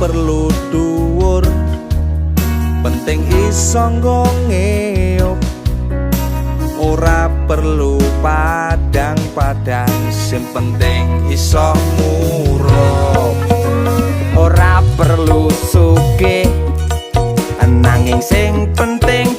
perlu dhuwur, penting iso ngeyup. Ora perlu padang-padang, sing penting iso murup. Ora perlu sugih, nanging sing penting